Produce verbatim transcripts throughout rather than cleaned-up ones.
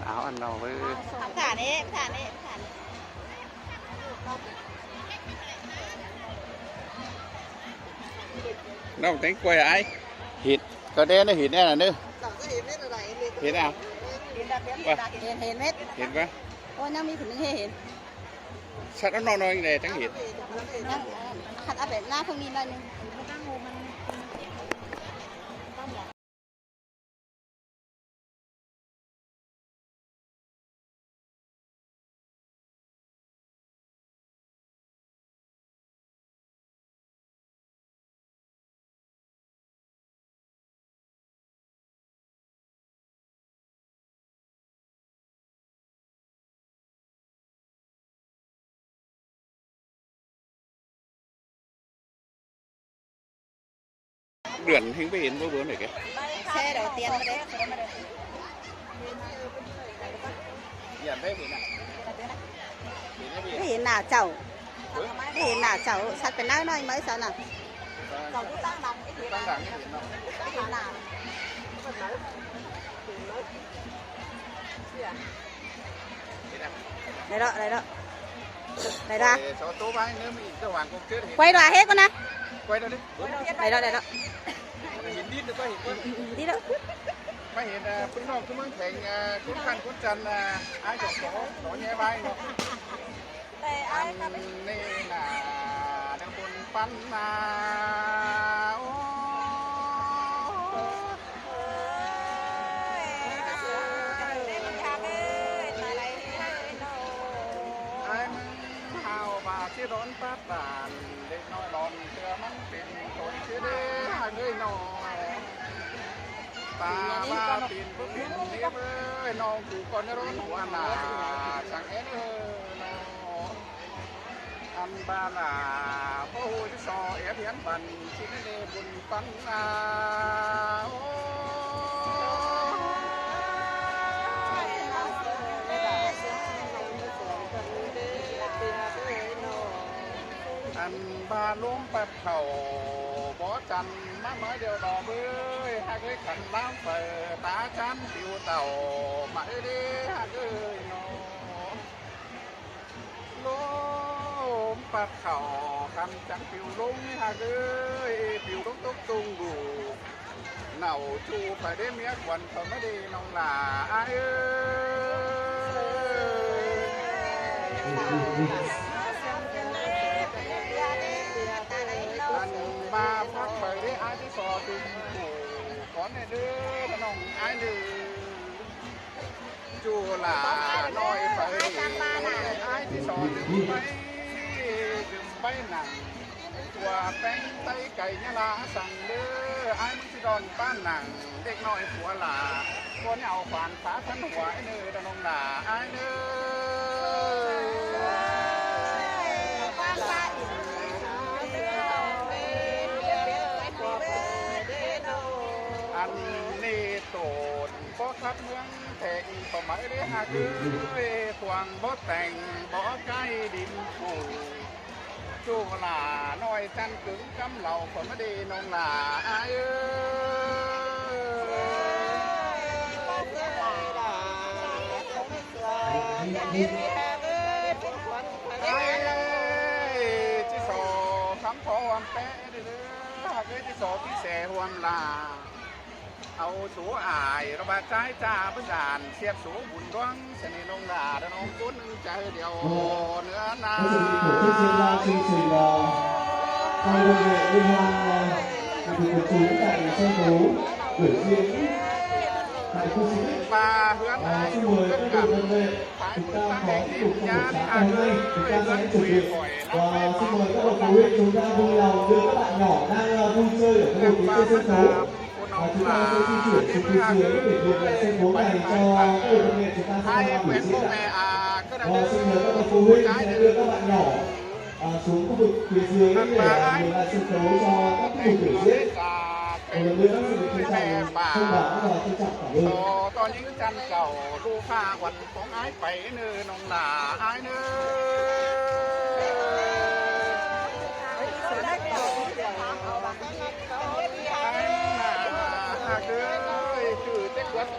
Áo ăn đâu với. Thả nế, thả nế, thả nế. Nó tính quay ai. Hít. Có đen nó hít đen là nữa. Hít à? Hít, hít mết. Hít quá. Ô, nó mi phải mình hít. Sắt nó non non này trắng hít. Nó, khăn áp để lá không đi lên. Đươn hên ꞌmí hên báu báu nả kẻ. Xe đầu tiên mà đấy. Hên ꞌmí hên à? Hên ꞌmí hên nả chảu. Hên ꞌmí hên nả chảu. Sắt pên ꞌnớ ꞌnọi ꞌmí sau nả. Tăng đẳng hên nả. Hên à? Đảy đó, đảy đó. Đảy đó. Ê, sau tố bái nếu mình cho Hoàng Công Chết thì quay đỏ hết con nả. Quay đỏ đi. Đảy đó, đảy đó. Hên đít được, quay hên quay. Đi đó. Quay hên, à, ꞌpứng ꞌnọng ꞌpứng ꞌmướng Theng, à, ꞌcốn khăn ꞌcốn chăn, à, ai chọn có, có nhé bái nó. Ăn nê nả đang buôn păn nả. Ô. Ai ꞌmứng hao ꞌva ꞌchí đón tắt đản, đếc ꞌnọi đón tưa ꞌmắn pên thôi ꞌchí đé hák ới ꞌnọ. Ta ꞌva pên báu pên đé ới ꞌnọ, ꞌcọ ꞌcọ ꞌnị đón hua nả, chắng é ới ꞌnọ. Ăn ꞌva lả báu ꞌhụ ꞌchí so é hiến bắn, ꞌchí ꞌnị đé buôn păn nả. Ô. Ăn ꞌva ꞌlốm pắt khảu bók chăn ꞌmá ꞌmới điêu đỏ bới, hák ới khăn ꞌlám phaư tá chăn piu tảu, ꞌmá ới đé hák ới ꞌnọ. ꞌLốm pắt khảu khăn chắng piu ꞌlống hák ới, piu ꞌlống tốc tung ꞌlụk. Nảu ꞌchu phaư đé ꞌmía khuôn phaư ꞌmá đê ꞌnọng lả ai ới. Ăn ꞌva pắt phaư đé ai ꞌchí so tung ꞌlụk cón ꞌnị đé ꞌnọng ai ới. ꞌChu lả ꞌnọi phaư ai ꞌchí so dứm ꞌpay, dứm ꞌpay nẳng. Tua ꞌpéng ꞌTáy cay ꞌnhá ꞌlạ săng đé, ai ꞌmứng ꞌchí đon ꞌpá nẳng, đếc ꞌnọi phua lả. ꞌCọ ꞌnị au khoản phá thắn hua ới ꞌnị đa ꞌnọng lả ai ới. Ăn ꞌnị tổn bók khắp ꞌmướng Theng, ꞌcọ ꞌmá ới đé hák ới, khuang bók tẻng bók cáy đin phủ. ꞌChu lả ꞌnọi chăn cứng cắm lảu ꞌcọ ꞌmá đê ꞌnọng lả ai ới. Ai ới, ꞌchí so khắm thó ꞌhuôm ꞌpé đé, hák ới ꞌchí so ꞌpí se ꞌhuôm lả. Au số ai ꞌlạ ꞌva ꞌchái ꞌchạ báu dản ꞌsiếc số bun ꞌluống, ꞌsớ ꞌnị ꞌnọng lả đa ꞌnọng ꞌcốn ꞌnưng chaư điêu ꞌnớ nả. Có sự tổ chức diễn ra chương trình, ờ, trong đơn vị liên hoan, ờ, nghệ thuật quần chúng tại sân khấu biểu diễn tại khu di tích. Và hứa ai ꞌchí mời các đơn vị thân mến, chúng ta có tiếp tục trong buổi sáng ngày hôm nay, chúng ta sẽ thực hiện. Và xin mời các bậc phụ huynh chúng ta vui lòng đưa các bạn nhỏ đang, ờ, vui chơi ở khu vực phía trên sân khấu. Và chúng ta sẽ di chuyển từ phía dưới để nhường lại sân khấu này cho các đội văn nghệ chúng ta sẽ tham gia biểu diễn ạ. Và xin mời các bậc phụ huynh sẽ đưa các bạn nhỏ, à, xuống khu vực phía dưới để, à, nhường lại sân khấu cho các tiết mục biểu diễn. Một lần nữa xin được trân trọng thông báo và trân trọng cảm ơn. Ơ, ꞌnọng lả ai ới.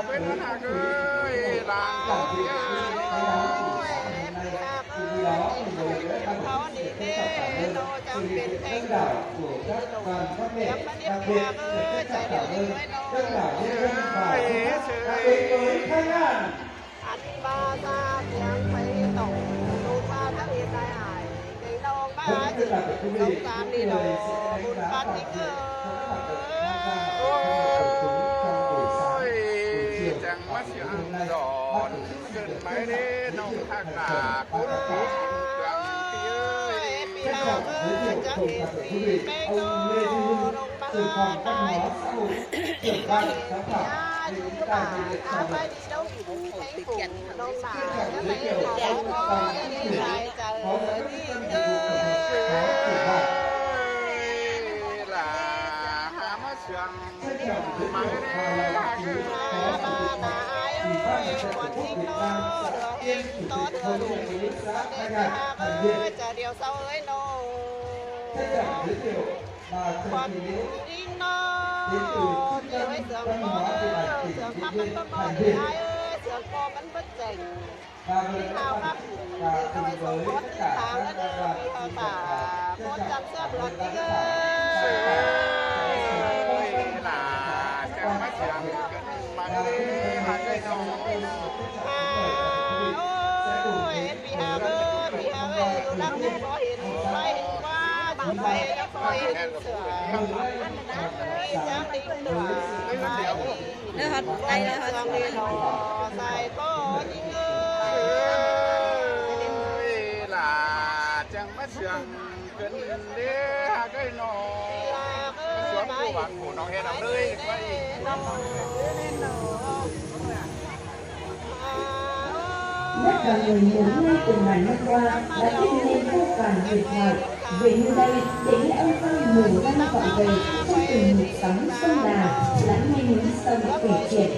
ꞌcọ bến ꞌmắn ꞌhặc ới, ꞌlạ ꞌcọ ới. Ôi, ꞌpi ꞌhặc ới, ꞌpi ꞌhặc ới, ꞌnị ꞌnê, ꞌnị ꞌnô chắng pên thêng ꞌcọ. Chắng ꞌmắn ꞌnị ꞌpi ꞌhặc ới, chắng đi ꞌnô. Ôi, ꞌsứ ơi. Ăn ꞌva ꞌsa tiếng pay tỏng, ꞌlụk ꞌva tắc ꞌliệt tai ải, kêng ꞌnọng ꞌmá ꞌchư sống tam đi ꞌnô, bun ꞌpắn ꞌnị ới. Ôi, chắng ꞌmá siêng đỏ, sưn mai đé, ꞌnọng ꞌhặc ꞌlạ, ꞌcốn tủm, chắng ꞌpi ới. Ôi, ꞌpi ꞌhặc ới, chắng hên ꞌpi ꞌmếng ꞌnô, ꞌlống ꞌmá ꞌpắn, ꞌpi ꞌhặc ới, ꞌpi ꞌhặc ới, ꞌpi ꞌhặc ới, ꞌpi ꞌhặc ới, Ꞌquám ꞌnị ꞌnô, ꞌpi ꞌhặc ới, sương ꞌcọ ꞌmắn báu ꞌmá ꞌliệt ai ới, sương ꞌcọ ꞌmắn báu chẻng. ꞌPi ꞌhặc ới, ꞌpi ꞌhặc ới, sương ꞌcọ ꞌmắn báu ꞌliệt ai ới, sương ꞌcọ ꞌmắn báu chẻng. Ôi, ꞌpi ꞌhặc ới, ꞌpi ꞌhặc ới, ꞌlụk ꞌlăng ꞌnị báu hên ꞌquá, ꞌchư pay ꞌlẹo báu hên sương. ꞌMí chắng đi ꞌnọa, ꞌlới ꞌhọt, ꞌlới ꞌhọt sương ꞌnị ꞌnô, sai báu ꞌnị ới. Kơn đé hák ơi nong. Suốt cô bác cô nong hên ăm đơi. Nhất là người mù nghe từ ngàn năm qua đã viết nên vô vàn huyền thoại về nơi đây để nghe âm thanh mù lăng vọng về trong từng nhịp sóng sông Đà, lắng nghe núi sông kể chuyện.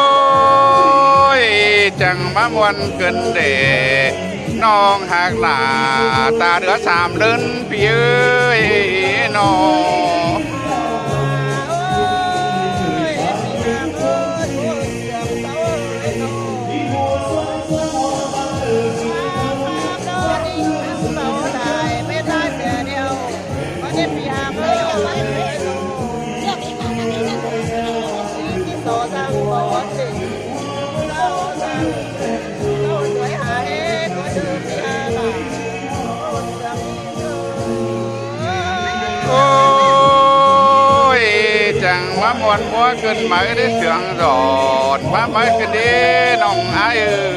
Ôi, chắng ꞌmá ꞌmuôn ꞌcứn đê, ꞌnọng ꞌhặc lả, ta đứa sam ꞌlớn ꞌpi ơi, ꞌnọng. Ôi, chắng ꞌmá ꞌmuôn ꞌmúa ꞌcứn máư đé sương ꞌdọn, ꞌmá máư ꞌcứn đé ꞌnọng ải ơi.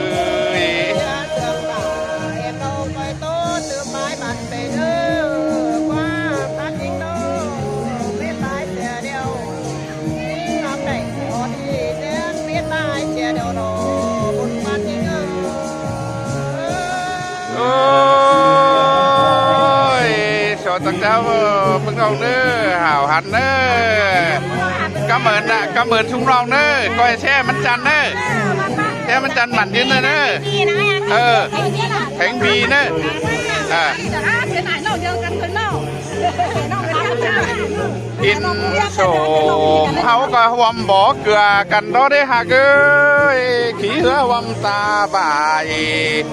Ôi, so ꞌtáng ꞌcháo ꞌpứng ꞌnọng ꞌnớ, hảo hẳn ꞌnớ. Cảm ơn ạ, cảm ơn sung ꞌnọng ꞌnớ, coi xe mắn chăn ꞌnớ. Xe mắn chăn mắn dính ꞌnớ ꞌnớ. Ờ, Khánh Vy ꞌnớ. À. ꞌIn sổ ꞌháu ꞌcọ ꞌhuôm bók cưa căn đó đé ꞌhặc ơi, ký hứa ꞌhuôm ta bái.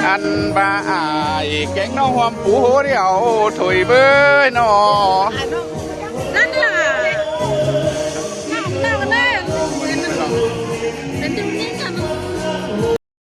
Ăn ba ai kéng ꞌnọng ꞌhuôm pú hố điêu thôi bới ꞌnọ.